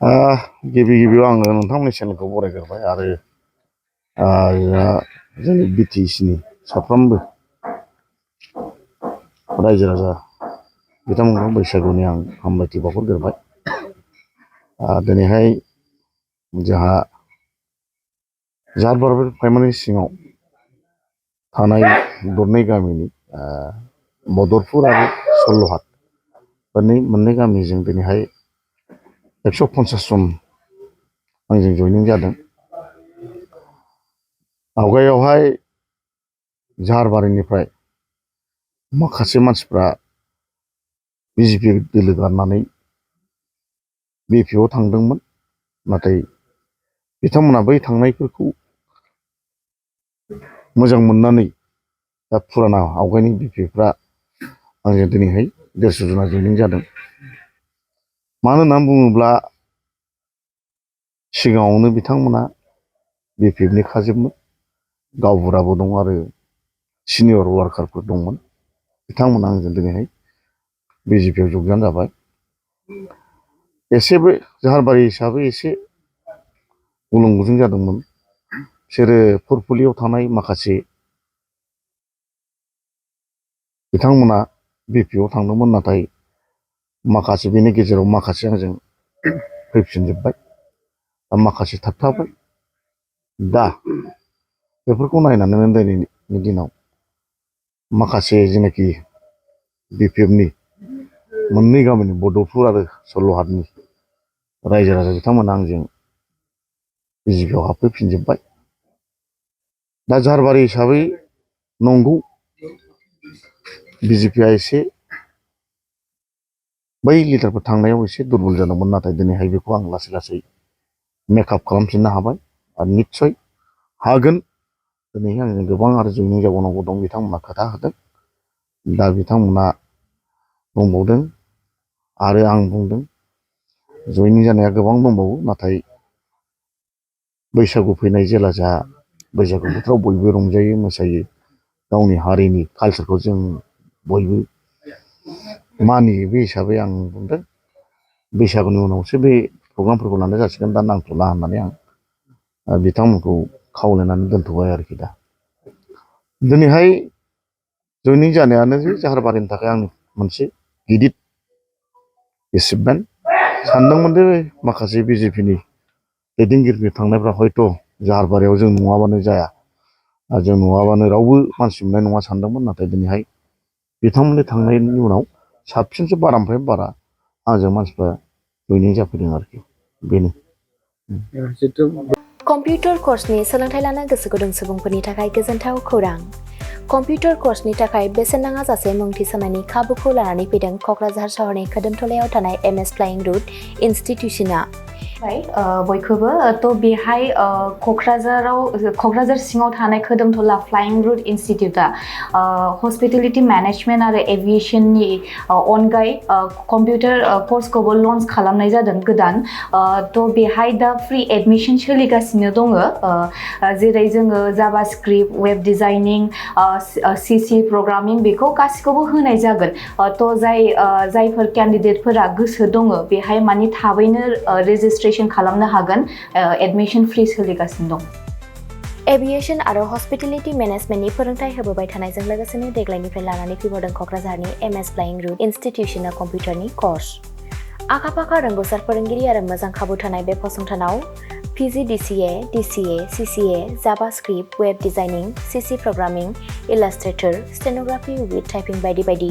गिबि गिबियाव आङो नोंथांमोननि चेनेलखौ बरायग्रोबाय आरो जोंनि बिटिसिनि साफ्रोमबो रायजो राजा बिथांमोनखौ बैसागुनि आं हामलायथि बावहरग्रोबाय। दिनैहाय जोंहा जारबार प्राइमारि सिङाव थानाय दरनै गामिनि बद'रफुर आरो सल्ल'हाट मोननै गामिजों दिनैहाय 150 जन आंजों जइनिं जादों। आवगायावहाय जारबारिनिफ्राय माखासे मानसिफ्रा बिजेपि दोलो गारनानै बिपिआव थांदोंमोन, नाथाय बिथांमोना बै थांनायफोरखौ मोजां मोननानै दा फुराना आवगायनि बिपिफ्रा आंजों दिनैहाय 150 जना जइनिं जादों। मानो होननानै बुङोब्ला सिगाङावनो बिथांमोना बिपिएफनि खाजोबमोन, गावबुराबो दं आरो सिनियर वार्कारफोर दंमोन। बिथांमोना आंजों दिनैहाय बिजेपिआव जगजान जाबाय। एसेबो जाहारबारि हिसाबै एसे गुलुं गुजुं जादोंमोन। बिसोरो फुरफुलियाव थानाय माखासे बिथांमोना बिपिआव थांदोंमोन, नाथाय माखासे बेनि गेजेराव माखासे आंजों फैफिनजोब्बाय, माखासे थाबथाबाय। दा बेफोरखौ नायनानै दिनैनि दिनाव माखासे जेनाखि बिपिएफनि मोननै गामिनि बद'रफुर आरो सल्ल'हाटनि रायजो राजा बिथांमोना आंजों बिजेपिआव हाबफैफिनजोब्बाय। दा जारबारि हिसाबै नंगौ बिजेपिआ एसे बै लिडारफोर थांनायाव एसे दुरबल जादोंमोन, नाथाय दिनैहाय बेखौ आं लासै लासै मेकआप खालामफिननो हाबाय आरो निस्सय हागोन। दिनैहाय आंजों गोबां आरो जइनिं जाबावनांगौ दं, बिथांमोना खोथा होदों। दा बिथांमोना बुंबावदों आरो आं बुंदों जइनिं जानाया गोबां दंबावो, नाथाय बैसागु फैनाय जेला जोंहा बैसागु बोथोराव बयबो रंजायो मोसायो, गावनि हारिनि कालसारखौ जों बयबो मानियो। बे हिसाबै आं बुंदों बैसागुनि उनावसो बे प्रग्रामफोरखौ लानाय जासिगोन, दा नांथ'ला होननानै आं बिथांमोनखौ खावलायनानै दोनथ'बाय आरोखि। दा दिनैहाय जइनिं जानायानो जे जाहारबारिनि थाखाय आंनि मोनसे गिदिर एचिभमेन्ट। सानदोंमोन जे माखासे बिजेपिनि दैदेनगिरिफोर थांनायफ्रा हयथ' जाहारबारियाव जों नङाबानो जाया, जों नङाबानो रावबो मानसि मोननाय नङा सानदोंमोन, नाथाय दिनैहाय बिथांमोननि थांनायनि उनाव साबसिनसो बारानिफ्राय बारा आंजों मानसिफ्रा जइनिं जाफैदों आरोखि। बेनो कम्पिउटार कर्सनि सोलोंथाइ लानो गोसो गुदुं सुबुंफोरनि थाखाय गोजोनथाव खौरां। कम्पिउटार कर्सनि थाखाय बेसेन नाङा जासे मुं थिसननायनि खाबुखौ लानानै फैदों क'क्राझार सहरनि खोदोमथलायाव थानाय MS फ्लाइं रुट इनस्टिट्यूशना। बयखौबो बेहाय क'क्राझार सिङाव थानाय खोदोमथला फ्लाइं रुट इनस्टिट्यूटआ हस्पिटेलिटी मेनेजमेन्ट आरो एभिएशननि अनगायै कम्पिउटार कर्सखौबो लन्च खालामनाय जादों गोदान। बेहाय दा फ्रि एडमिशन सोलिगासिनो दङ, जेरै जोङो JavaScript, web designing, CC programming बेखौ गासिखौबो होनाय जागोन। जायफोर केन्डिडेटफोरा गोसो दङ बेहाय माने थाबैनो रेजिस्ट्रेशन खालामनो हागोन। एडमिशन फ्रि सोलिगासिनो दं। एभिएशन आरो हस्पिटेलिटी मेनेजमेन्टनि फोरोंथाय होबोबाय थानायजों लोगोसेनो देग्लायनिफ्राय लानानै फैबावदों क'क्राझारनि MS फ्लाइं रुट इनस्टिट्यूशना कम्पिउटारनि कर्स। आखा-फाखा रोंग'सार फोरोंगिरि आरो मोजां खाबु थानाय बे फसंथानाव PGDCA, DCA, CCA, JavaScript, web designing, CC programming, illustrator, stenography with typing बायदि बायदि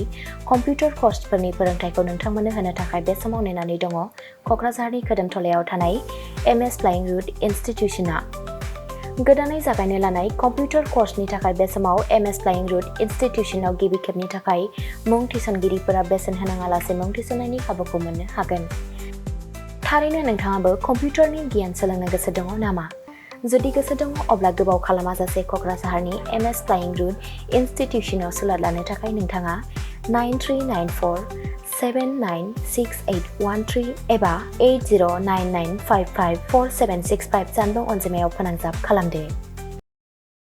कम्पिउटार कर्सफोरनि फोरोंथायखौ नोंथांमोननो होनो थाखाय बे समाव नेनानै दङ क'क्राझारनि खोदोमथलायाव थानाय MS फ्लाइं रुट इनस्टिट्यूशना। गोदानै जागायनो लानाय कम्पिउटार कर्सनि थाखाय बे समाव MS फ्लाइं रुट इनस्टिट्यूशनाव गिबि खेबनि थाखाय मुं थिसनगिरिफोरा बेसेन होनाङालासे मुं थिसननायनि खाबुखौ मोननो हागोन। थारैनो नोंथाङाबो कम्पिउटारनि गियान सोलोंनो गोसो दङ नामा? जुदि गोसो दङ अब्ला गोबाव खालामाजासे क'क्राझारनि MS फ्लाइं रुट इनस्टिट्यूशनाव सोलों लानो थाखाय नोंथाङा 9394796813 एबा 8099554765 जानबुं अनजिमायाव फोनांजाब खालामदो।